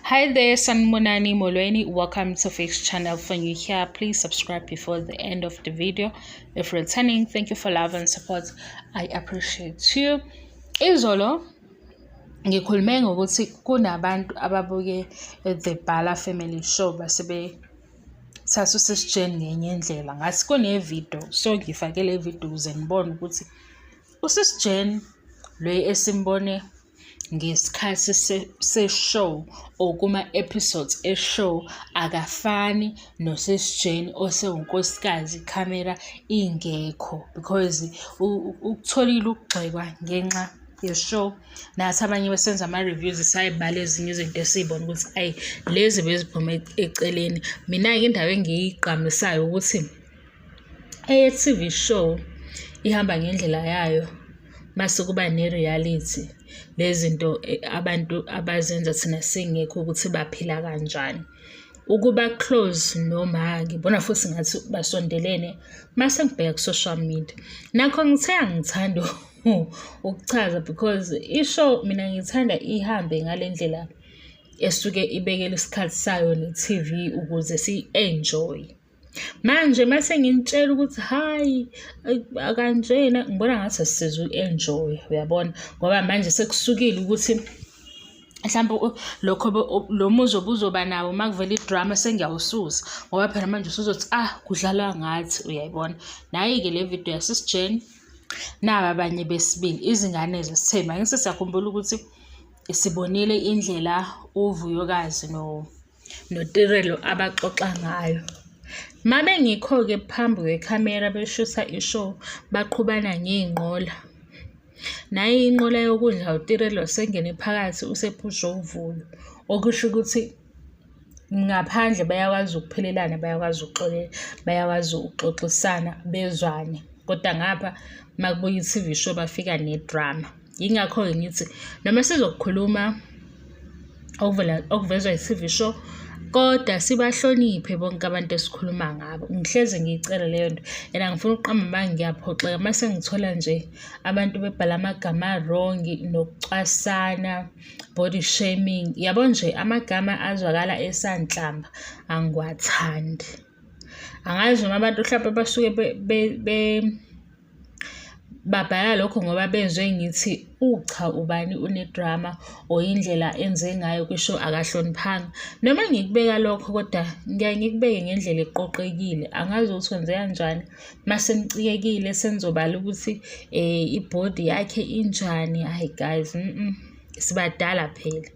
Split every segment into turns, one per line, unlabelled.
Hi there, Sanibonani Molweni. Welcome to Fix Channel. For new here, please subscribe before the end of the video. If returning, thank you for love and support. I appreciate you. Izolo ngikhulume ngokuthi kunabantu ababuke The Bala Family Show base bethatha uSis Jane ngenye indlela. Ngathi kune-video, so ngifake le video ukuze nibone ukuthi uSis Jane lo esimbone ngesikhathi se-show or kuma-episodes e-show akafani noSis Jane osewunkosikazi ikhamera ingekho because ukutholile ukugxekwa ngenxa ye-show. Nathi abanye besenza ama-reviews sayibala ezinye izinto esiy'bona ukuthi ayi lezi beziphume eceleni. Mina-ke indawo engiyigqamisayo ukuthi eye-T_V show ihamba ngendlela yayo mase kuba ne-reality lezi zinto abantu abazenza thina singekho ukuthi baphila kanjani. Ukuba close noma ngibona futhi ngathi basondelene mase ngibheka ku-social media. Nakho ngithe angithandi ukuchaza because i-show mina ngithanda ihambe ngale ndlela esuke ibekele isikhathi sayo ne-T_V ukuze siyi-enjoy. Manje mase nginitshela ukuthi hhayi akanjena ngibona ngathi asisize uku-enjoy-a uyabona, ngoba manje sekusukile ukuthi mhlampe lokho lo muzwa obuzoba nawo uma kuvela i-drama sengiyawususa ngoba phela manje usuzothi ah kudlalwa ngathi uyayibona. Nayi-ke le video yaSis Jane, naba abanye besibili izingane zesithembu. Angithi siyakhumbula ukuthi sibonile indlela uVuyokazi noTirelo abaxoxa ngayo. Uma bengekho-ke phambi kwekhamera beshutha i-show baqhubana ngey'nqola. Nayi inqola yokudla uTirelo usengene phakathi usephusha uVuyo. Okusho ukuthi ngaphandle bayakwazi ukuphelelana, bayakwazi bayakwazi ukuxoxisana bezwane. Kodwa ngapha uma kubuya i-T_V show bafika ne-drama. Yingakho-ke ngithi noma sizokhuluma okuvela okuvezwa i-T_V show kodwa sibahloniphe bonke abantu esikhuluma ngabo. Ngihlezi ngiyicela leyo nto and angifuni ukuqamba amanga ngiyaphoxeka uma sengithola nje abantu bebhala amagama a-wrong nokucwasana, body shaming. Yabo nje amagama azwakala esanhlamba angiwathandi. Angazi noma abantu hlampe basuke babhala lokho ngoba bezwe ngithi ucha ubani une-drama or indlela enze ngayo kwi-show akahloniphanga. Noma ngikubeka lokho kodwa ngiyaye ngikubeke ngendlela eqoqekile. Angazi ukuthi kwenzeka kanjani mase nicikekile senizobala ukuthi i-body yakhe injani. Hhayi guys, sibadala phela.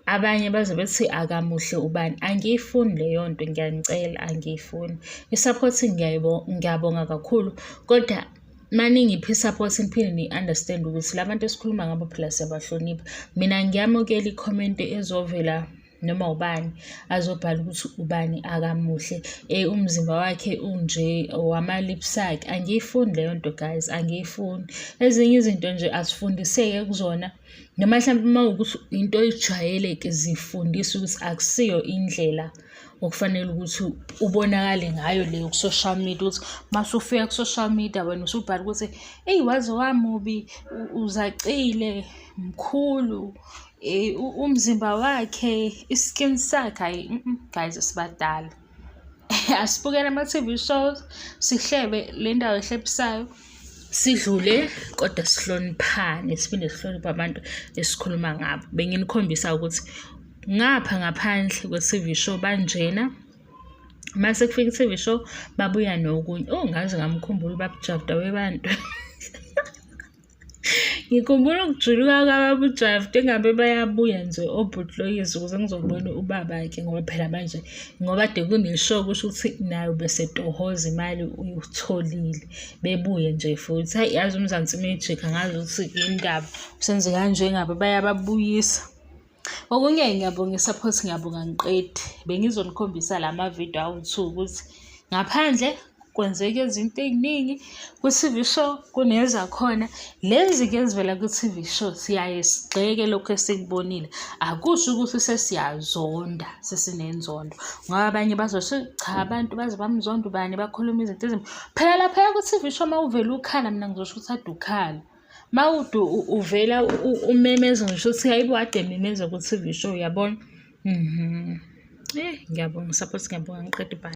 Abanye baze bethi akamuhle ubani. Angiyifuni leyo nto ngiyanicela angiyifuni. I-support ngiyabonga kakhulu kodwa maningipha i-support niphinde ni-understand ukuthi la bantu esikhuluma ngabo phela siyabahlonipha. Mina ngiyamukela i-comment ezovela noma ubani azobhala ukuthi ubani akamuhle, umzimba wakhe unje or ama-lips akhe. Angiyifuni leyo nto guys, angiyifuni. Ezinye izinto nje asifundiseke kuzona noma hlampe uma kuwukuthi into oyijwayele-ke zifundise ukuthi akusiyo indlela okufanele ukuthi ubonakale ngayo leyo ku-social media ukuthi mase ufika ku-social media wena usubhala ukuthi eyi waze wamubi, uzacile, mkhulu, umzimba wakhe, i-skin sakhe, hhayi guys sibadala. Asibukele ama-T_V shows, sihlebe le ndawo ehlebisayo, sidlule kodwa sihloniphane, siphinde sihloniphe abantu esikhuluma ngabo. Benginikhombisa ukuthi ngapha ngaphandle kwe-T_V show banjena, mase kufika i-T_V show babuya nokunye. Oh ngaze ngamkhumbula ubaba uJafta webantu. Ngikhumbula ukujuluka kababa uJafta engabe bayabuya nje obhutloyizi ukuze ngizobona ubaba-ke ngoba phela manje ngoba kade kune-show kusho ukuthi naye ubesetohoza imali uyitholile. Bebuye nje futhi. Hhayi yazi uMzansi Magic angazi ukuthi yini ndaba usenze kanje ngabe bayababuyisa. Okunye ngiyabonga i-support ngiyabonga angiqedi. Bengizonikhombisa la ma-video awu-two ukuthi ngaphandle kwenzeka izinto ey'ningi ku-T_V show kunezakhona. Lezi-ke ezivela ku-T_V show siyaye sigxeke lokhu esikubonile. Akusho ukuthi sesiyazonda sesinenzondo ngoba abanye bazothi cha abantu baze bamzonda ubani bakhuluma izinto ezimbi. Phela laphaya ku-T_V show uma uvela ukhala mina ngizosho ukuthi ade ukhala. Uma ude uvela umemeza ngisho ukuthi hayibo kade ememeza ku-T_V show uyabona. Ngiyabonga support, ngiyabonga, ngiqede, bye.